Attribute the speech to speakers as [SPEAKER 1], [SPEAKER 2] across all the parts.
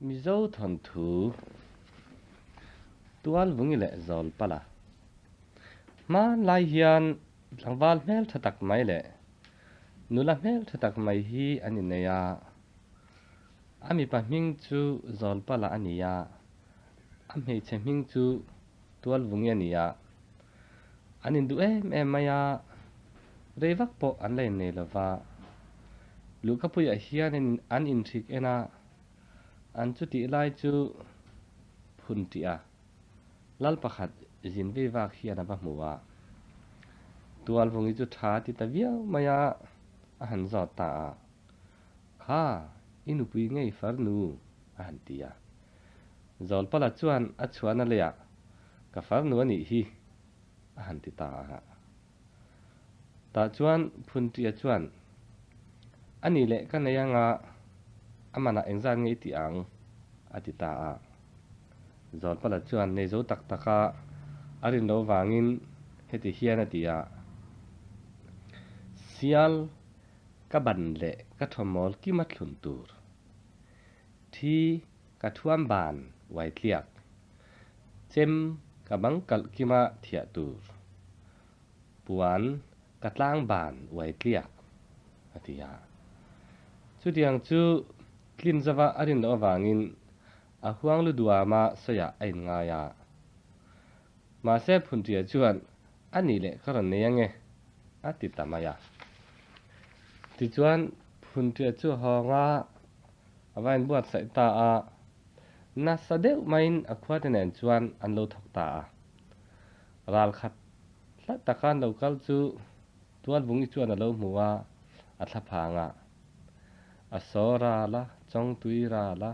[SPEAKER 1] Mizo thawnthu Tualvungi leh Zawlpala Hmanlai hian tlangval hmel tha tak mai leh nula hmel tha tak mai hi an innei a. A mipa hming chu Zawlpala a ni a, a hmeichhe hming chu Tualvungi a ni a. An induh em em mai a, rei vak pawh an la innei lo va. Luhkapuiah hian an inhrik en a, an chutih lai chu phun tih a, lal pakhat zin vei vak hian a va hmu a. Tualvungi chu tha ti ta viau mai a, a han zawt ta a, Kha, i nupui ngei farnu, a han ti a. Zawlpala chuan a chhuahna leiah, Ka farnu a nih hi, a han ti ta a. Tah chuan Phunṭia chuan, A nih leh ka nei anga a manah engzat nge i tih ang? a ti ta a. Zawlpala chuan nei zo tak taka a rin lo vangin heti hian a ti a, Sial ka ban leh ka thawmawl kima thlun tur. Thi ka thuam ban uai tliak. Chem ka bang kalh kima thiah tur. Puan ka tlang ban uai tliak, a ti a. Chutiang chu tlin zova a rin loh avangin a huang lu duama sawiah a inngai a. Mahse Phunṭia chuan a nih leh ka rawn nei ange, a ti ta mai a. Tichuan Phunṭia chu hawnga a va inbuatsaih ta a, nasa deuh maiin a khuate nen chuan an lo thawk ta a. Ral khat hlat taka an lo kal chu Tualvungi chuan a lo hmu a, a thla phang a. A saw ral a, chawngtui ral a,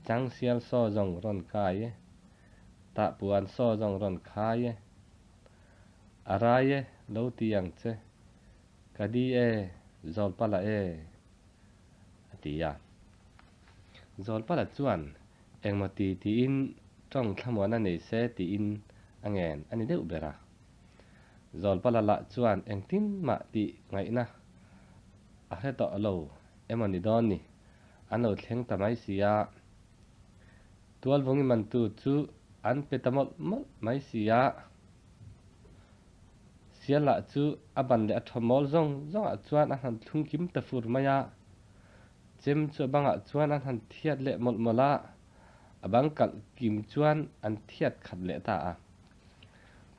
[SPEAKER 1] changsial saw zawng rawn kai e, tahpuan saw zawng rawn khai e, a rai e lo ti ang che, ka di e, Zawlpala e, a ti a. Zawlpala chuan Engmaw ti tiin tawng thlamuan a nei se tiin a ngen a ni deuh ber a. Zawlpala lah chuan engtin mah tih ngaihna a hre tawh lo emaw ni dawn ni, an lo thleng ta mai si a. Tualvungi mantu chu an pe ta mawlh mawlh mai si a. Sial lah chu a ban leh a thaw mawl zawng zawngah chuan a han thlung kim ta fur mai a. Chem chu a bangah chuan an han thiat leh mawlh mawlh a, a bang kalh kim chuan an thiat khat leh ta a.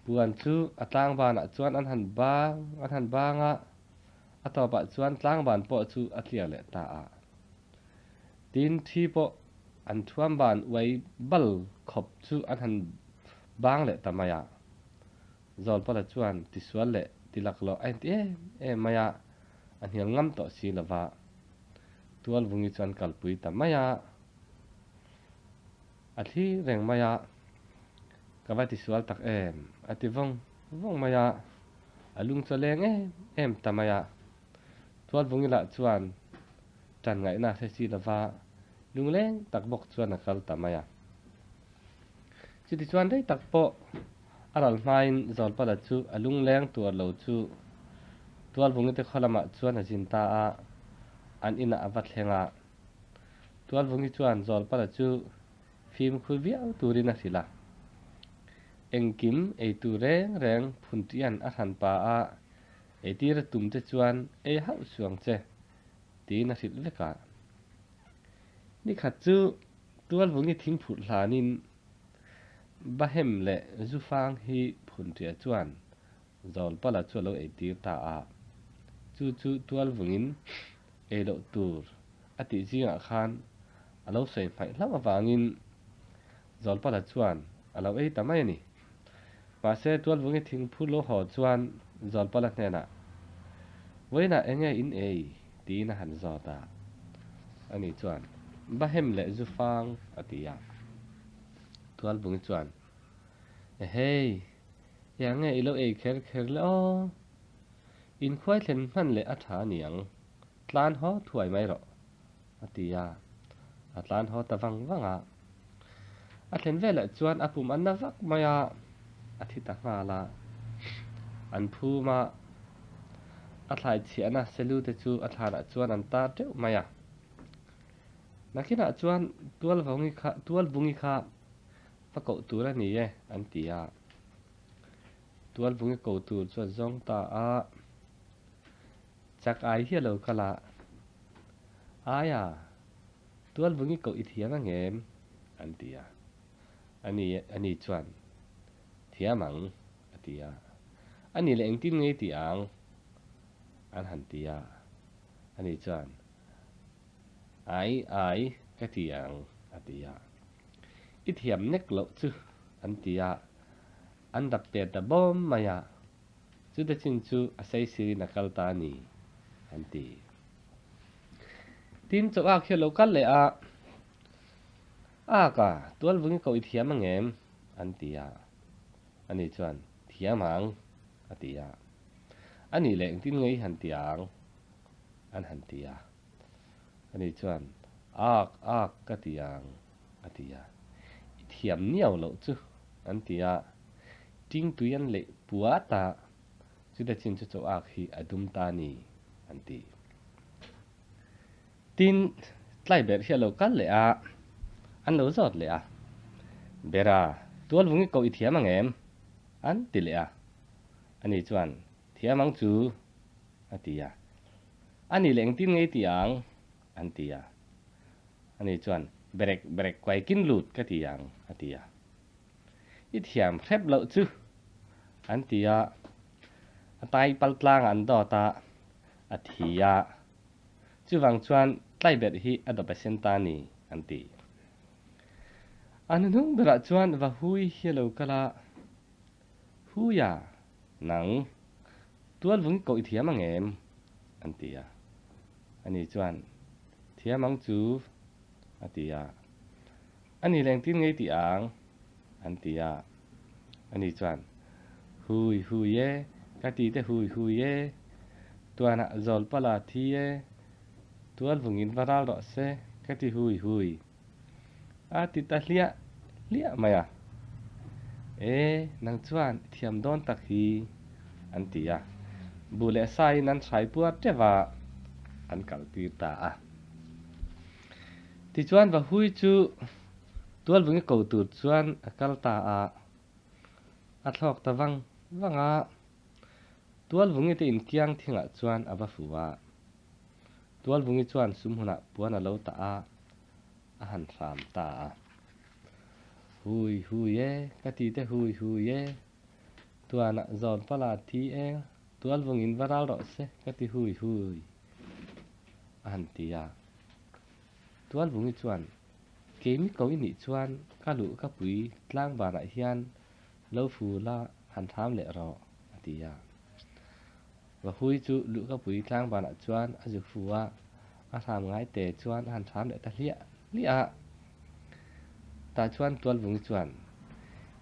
[SPEAKER 1] Puan chu a tlangbanah chuan an han bang an han bang a, a tawpah chuan tlangban pawh chu a tliar leh ta a. Tin, thi pawh an thuam ban uai bal khawp chu an han bang leh ta mai a. Zawlpala chuan tisual leh tilakloh a inti em em mai a, a hnial ngam tawh si lo va. Tualvungi chuan kalpui ta mai a, a thli reng mai a, Ka va tisual tak em? a ti vawng vawng mai a, a lung chaw leng em em ta mai a. Tualvungi lah chuan tan ngaihna a hre si lo va, lungleng tak bawk chuan a kal ta mai a. Chutichuan rei tak pawh a ral hmain Zawlpala chu a lungleng tuar lo chu Tualvungite khaw lamah chuan a zin ta a, an inah a va thleng a. Tualvungi chuan Zawlpala chu fimkhur viau turin a hrilh a. Engkim eitu reng reng phunṭian a hran pa a, eitir a tum te chuan ei hauh suang che, tiin a hrilh vek a. Nikhat chu Tualvungi thingphurh hlanin Bahem leh Zufang hi Phunṭia chuan Zawlpala chu a lo eitir ta a. Chu chu Tualvungin ei loh tur a tih zingah khan a lo sawi hmaih hlauh avangin Zawlpala chuan a lo ei ta mai a ni. Mahse Tualvungi thingphur lo haw chuan Zawlpala hnenah, Vawiinah enge in ei? tiin a han zawt a. Ani chuan, Bahem leh Zufang, a ti a. Tualvungi chuan, Ehei, eng nge i lo ei kher kher le aw? Inkhuai thlen hman leh a tha a ni ang, tlan haw thuai mai rawh, a ti a. A tlan haw ta vang vang a. A thlen velah chuan a pum a na vak mai a, a thi ta nghal a. An phum a, a thlai chhiahna selu te chu a thlanah chuan an tar teuh mai a. Nakinah chuan Tualvungi kha Tualvungi kha va koh tur a ni e, an ti a. Tualvungi ko tur chu a zawng ta a. Chak ai hi a lo kal a. Aia, Tualvungi koh i thiam ang em? an ti a. Ani ani chuan, Thiam ang, a ti a. Ani leh engtin nge i tih ang? an han ti a. Ani chuan, Ai, ai, ka ti ang, a ti a. I thiam nek loh chu, an ti a. An dap pe ta bawm mai a. Chuta chin chu a saisirin a kal ta a ni, an ti. Tin, chawhak hi a lo kal leh a, Ak a, tualvungi koh i thiam ang em? an ti a. Ani chuan, Thiam ang, a ti a. A nih leh engtin nge i han ti ang? an han ti a. Ani chuan, Ak, ak, ka ti ang, a ti a. I thiam niau loh chu, an ti a. Ting tui an leih puat a, chuta chin chu chaw ak hi a dum ta a ni, an ti. Tin, tlai ber hi a lo kal leh a, an lo zawt leh a. Bera, tualvungi koh i thiam ang em? an ti leh a. Ani chuan, Thiam ang chu, a ti a. Ani leh engtin nge i ti ang? an ti a. Ani chuan, Berek, berek kuaikin lut ka ti ang, a ti a. I thiam hrep loh chu, an ti a. A tai pal tlangah an dawt a, a thi a. Chuvang chuan tlaiberh hi a dawp a sen ta a ni, an ti. A hnuhnung berah chuan va hui hi a lo kal a, Huia, nang, tualvungi koh i thiam ang em? an ti a. Ani chuan, Thiam ang chu, a ti a. A ni leh engtin nge i tih ang? an ti a. Ani chuan, Hui hui e, ka ti te hui hui e, tuanah zawl pala thi e, tual vungin va ral rawh se, ka ti hui hui. A ti ta hliah hliah mai a. E, nang chuan i thiam dawn tak hi, an ti a. Bu leh saiin an hrai puar teuh a, an kaltir ta a. Tichuan Vahui chu Tualvungi ko tur chuan a kal ta a, a thlawk ta vang vang a. Tualvungi te inkiang thingah chuan a va fu a. Tualvungi chuan sumhmunah puan a lo tah a, a han hram ta a. Hui hui e, ka ti te hui hui e, tuanah zawn pala thi e, Tualvungin va ral rawh se ka ti hui hui, a han ti a. Tualvungi chuan, Keimi ko i nih chuan ka luh ka pui tlang banah hian lo fu la han hram leh rawh, a ti a. Vahui chu luh ka pui tlang banah chuan a zuk fu a, a hram ngai te chuan a han hram leh ta hliah hliah a. Tah chuan Tualvungi chuan,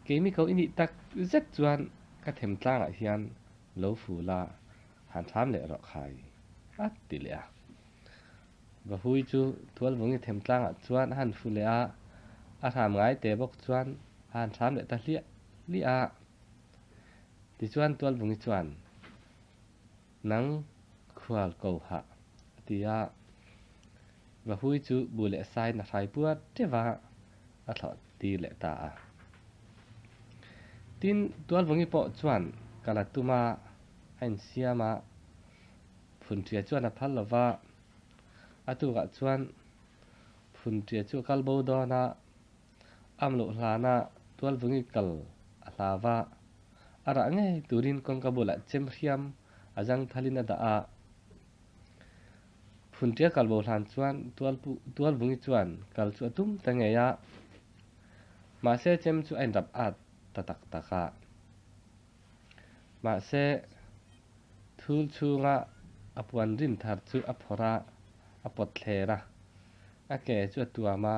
[SPEAKER 1] Keimi ko i nih tak zet chuan ka them tlangah hian lo fu la han hram leh rawh khai, a ti leh a. Vahui chu Tualvungi themtlangah chuan a han fu leh a, a hram ngai te bawk chuan a han hram leh ta hliah hliah a. Tichuan Tualvungi chuan, Nang khual ko hah, a ti a. Vahui chu bu leh saiin a hrai puar teuh a, a thlawh tir leh ta a. Tin, Tualvungi pawh chuan kal a tum a, a insiam a. Phunṭia chuan a phal lo va, a tukah chuan Phunṭia chu a kal bo dawn a, am loh hlana Tualvungi kal a hlau va, a rah ngei turin kawngka bulah chem hriam a zang thalin a dah a. Phunṭia kal bo hlan chuan Tualvungi chuan kal chu a tum ta ngei a, mahse chem chu a inrap at ta tak tak a. Mahse, thul chhunga a puan rin thar chu a phawrh a, a pawt thler a, a ke chu a tuam a.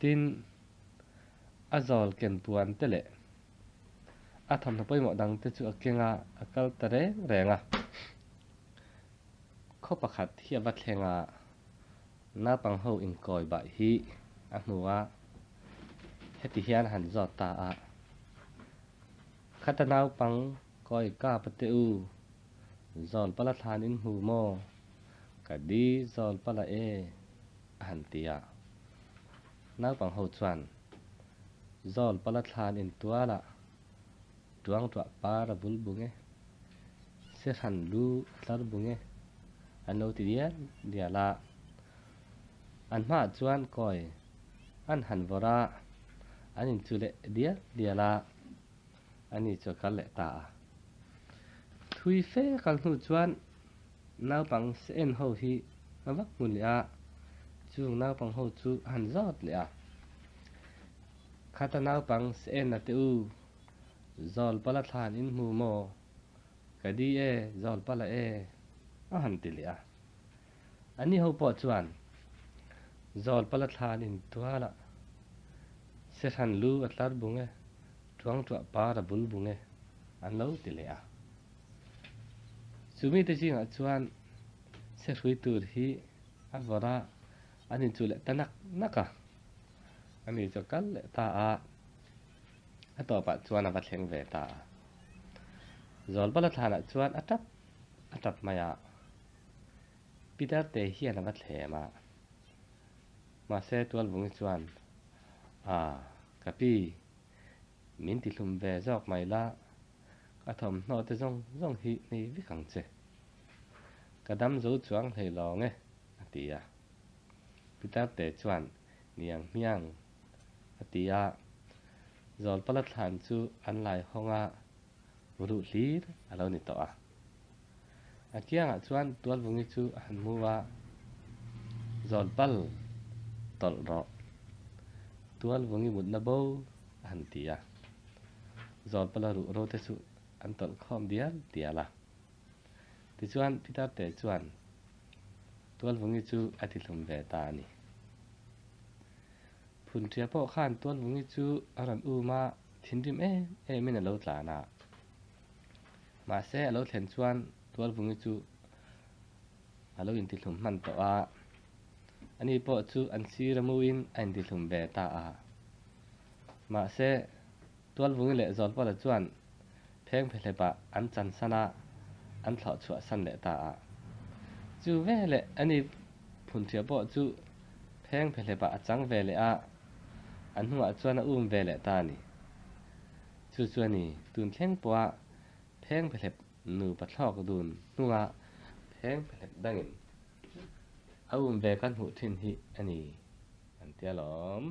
[SPEAKER 1] Tin, a zawl ken puan te leh a thawmhnaw pawimawh dang te chu a keng a, a kal ta reng reng a. Khaw pakhat hi a va thleng a, naupang ho inkawi bah hi a hmu a, heti hian a han zawt ta a. Khata naupang kawi kap a teh u, zawl pala thlan in hmu maw? Ka di zawl pala e, a han ti a. Naupang ho chuan Zawl pala thlan in tual a, tuang tuah par a bul bung e, se hran lu a tlar bung e, an lo ti dial dial a. An hmaah chuan kawi an han vawrh a, an inchu leh dial dial a, ani chu a kal leh ta a. Thui fe kal hnu chuan naupang se en ho hi a vak hmu leh a, chung naupang ho chu a han zawt leh a. Khata naupang se en a teh u, zawl pala thlan in hmu maw? Ka di e, zawl pala e, a han ti leh a. Ani ho pawh chuan zawl pala thlan in tual a, se hran lu a tlar bung e, tuang tuah par a bul bung e, an lo ti leh a. Chu mite zingah chuan se hrui tur hi a vawrh a, an inchuh leh ta nak nak a. Ani chu a kal leh ta a, a tawpah chuan a va thleng ve ta a. Zawl pala thlanah chuan a tap a tap mai a. Peter te hian a va thlem a, mahse Tualvungi chuan, A, ka pi, min ti hlum ve zawk mai la, ka thawmhnaw te zawng zawng hi nei vek ang che. Ka dam zo chuang hlei lawng e, a ti a. Peter te chuan, Niang hmiang, a ti a. Zawlpala thlan chu an lai hawng a, ruh hlir a lo ni tawh a. A kiangah chuan Tualvungi chu a han hmu a, Zawlpal, tawlh rawh. Tualvungi mutna bo a han ti a. Zawlpala ruh ro te chu an tawlh khawm dial dial a. Tichuan Peter te chuan Tualvungi chu a ti hlum ve ta a ni. Phunṭia pawh khan Tualvungi chu a rawn um a, thinrim em emin a lo tlan a. Mahse a lo thlen chuan Tualvungi chu a lo intihlum hman tawh a, ani pawh chu an sir a muin a intihlum ve ta a. Mahse Tualvungi leh Zawlpala chuan pheng phehlepah an chan san a, an thlawh chhuah san leh ta a. Chu veleh ani phunṭhia pawh chu pheng phehlepah a chang ve leh a, an hnungah chuan a um ve leh ta a ni. Chu chu a ni, tun thleng pawha pheng phehlep nupa thlawk dun hnunga pheng phehlep dangin a um ve kan hmuh thin hi a ni an ti alawm.